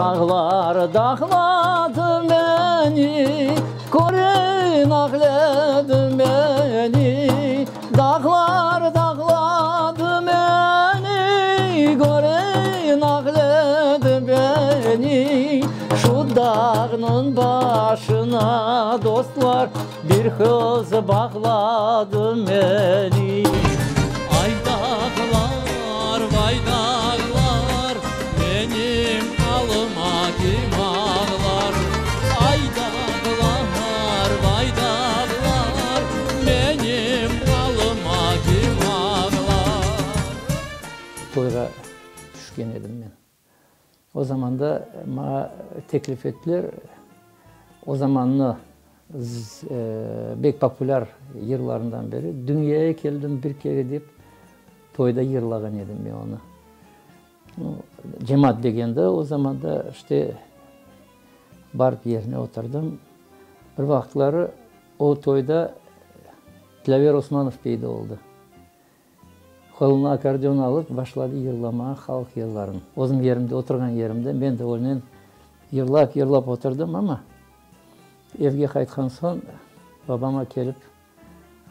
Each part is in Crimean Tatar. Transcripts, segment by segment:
Dağlar dağladı meni, Körün ağladı meni. Dağlar dağladı meni, Körün ağladı meni. Şu dağnıñ başına, dostlar, Bir qız bağladı meni. Ay dağlar, vay dağlar, Menim alıma kim ağlar? Ay dağlar, vay dağlar, Menim alıma kim ağlar? Toyğa tüşken edim men. O zamanda maña teklif ettiler, o zamannı bek populâr yırlarından biri, Dünyaya keldim bir kere dep toyda yırlağan edim men onı. Cemaat begendi o zamanda, işte, barıp yerine oturdım. Bir vaqıtları o toyda Dilâver Osmanov peyda oldı. Qoluna akkordeon alıp, başladı yırlamağa halq yırların. Özüm yerimde, oturğan yerimde, men de onen yırlap, yırlap oturdım, amma evge qaytqan soñ babama kelip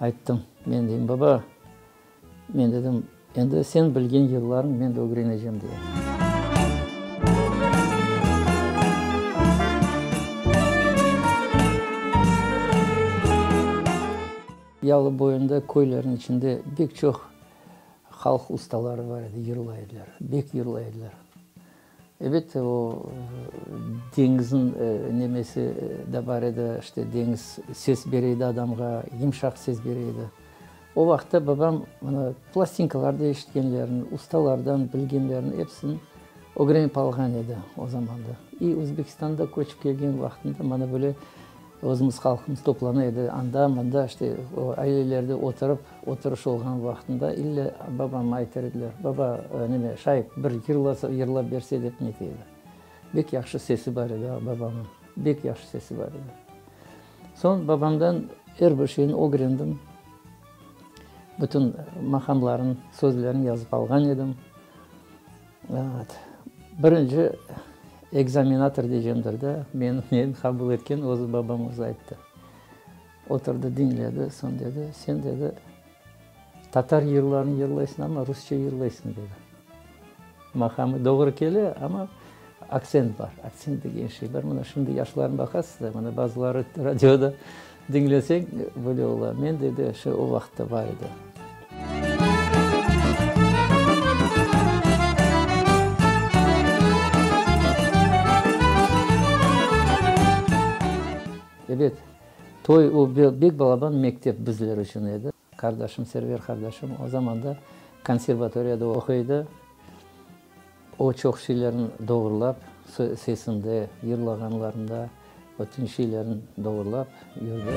ayttım. Men deyim, Baba, men dedim, endi sen bilgen yırlarıñ men de ögrenecem, deyim. Yalı boyunda köylerniñ içinde bek çoq halq ustaları bar edi, yırlay ediler, bek yırlay ediler. Elbette, o deñizniñ nemesi de bar edi, işte deñiz ses bere edi adamğa, yımşaq ses bere edi. O vaqıtta babam mına plastinkalarda eşitkenlerini, ustalardan bilgenlerini episini ögrenip alğan edi o zamanda. İ Özbekistanda köçip kelgen vaqtında mana böyle Özümiz halqımız toplana edi, anda, mında, işte, o ailelerde oturıp, oturış olğan vaqtında ille babama aytar ediler, Baba, neme, şayıp bir yırlasa, yırlap berse dep nete edi. Bek yahşı sesi bar edi babamnıñ, bek yahşı sesi bar edi. Soñ babamdan er bir şeyni ögrendim, bütün maqamların sözlerini yazıp alğan edim. Birinci ekzaminator diycemdir de, meni meni qabul etken özü babam özü ayttı. Oturdı, diñledi, soñ dedi, sen, dedi, tatar yırlarını yırlaysıñ, amma rusça yırlaysıñ, dedi. Maqamı doğru kele, amma aktsent bar, aktsent degen şey bar. Mına şimdi yaşlarnı baqasız da, mına bazıları radioda diñleseñ, böyle ola. Men, dedi, şu o vaqıtta bar edi. Ebet, toy o bek balaban mektep bizler içün edi. Qardaşım, Server qardaşım o zamanda konservatoriyada oquy edi. O çoq şeylerni doğurlap, sesinde, yırlağanlarında, bütün şeylerni doğurlap yürdi.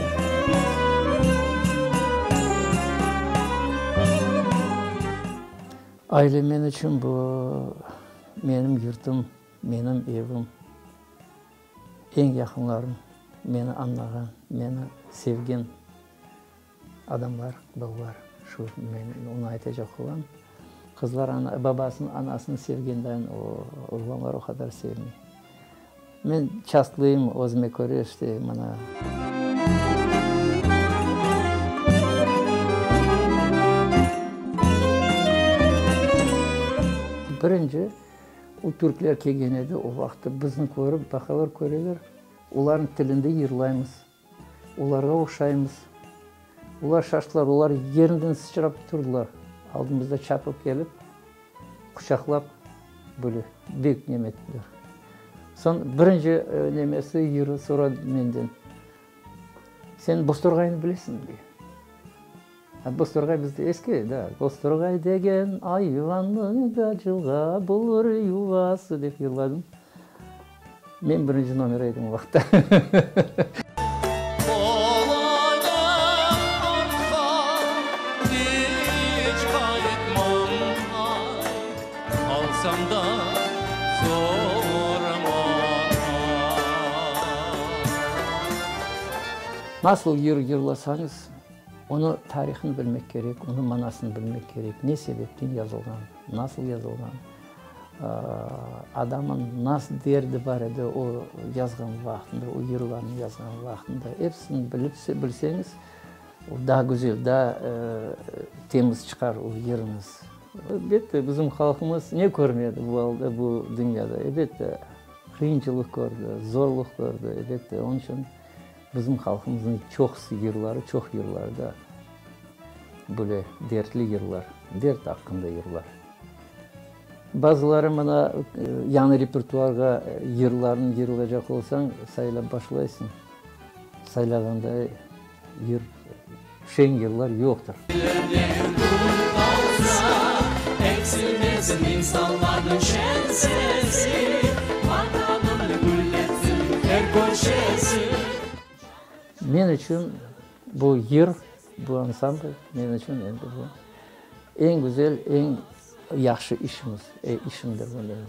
Aile men içün bu menim yurtum, menim evim, eñ yaqınlarım, meni añlağan, meni sevgen Adamlar, balalar, şu men onı aytacaq olam, qızlar ana, babasını, anasını sevgendan o oğlanlar o qadar sevmey. Men çastlıyım özüme köre, işte, mına. Birinci, o türkler kelgen edi, o vaqıtta bizni körip, baqalar, köreler, olarnıñ tilinde yırlaymız. Olarğa oşaymız. Olar şaştılar, olar yerinden sıçrap turdılar, aldımızda çapıp kelip, quçaqlap, böyle bek neme ettiler. Soñ birinci nemesi yırı soradı menden, Sen Boztorğaynı bilesiñmi? dey. A Boztorğay bizde eski, da, Boztorğay degen ayvannıñ da cılğa bulur yuvası dep yırladım. Men birinci nomer edim o vaqıtta. Qol-ayaq artqa iç qaytmam ay, Qalsam da sorma ay. Nasıl yır yırlasañız, onı tarihını bilmek kerek, onıñ manasını bilmek kerek, ne sebepten yazılğan, nasıl yazılğan. Adamın nasıl derdi bar edi o yazğan vaqtında, o yırlarnı yazğan vaqtında, episini bilip, bilseñiz, o daa güzel, daa temiz çıqar o yırıñız. Elbette, bizim halqımız ne körmedi bu alda, bu dünyada? Elbette, qıyınçılıq kördi, zorluq kördi, elbette. Onıñ içün bizim halqımıznıñ çoqusı yırları, çoq yırları da böyle dertli yırlar, dert aqqında yırlar. Bazıları mına yañı repertuarğa yırlarnı yırlaycaq olsañ, saylap başlaysıñ. Saylağanda yır, şeñ yırlar yoqtır. Men içün bu yır, bu ansambl men içün endi bu eñ güzel, eñ yahşı işimiz, işimdir bu menim.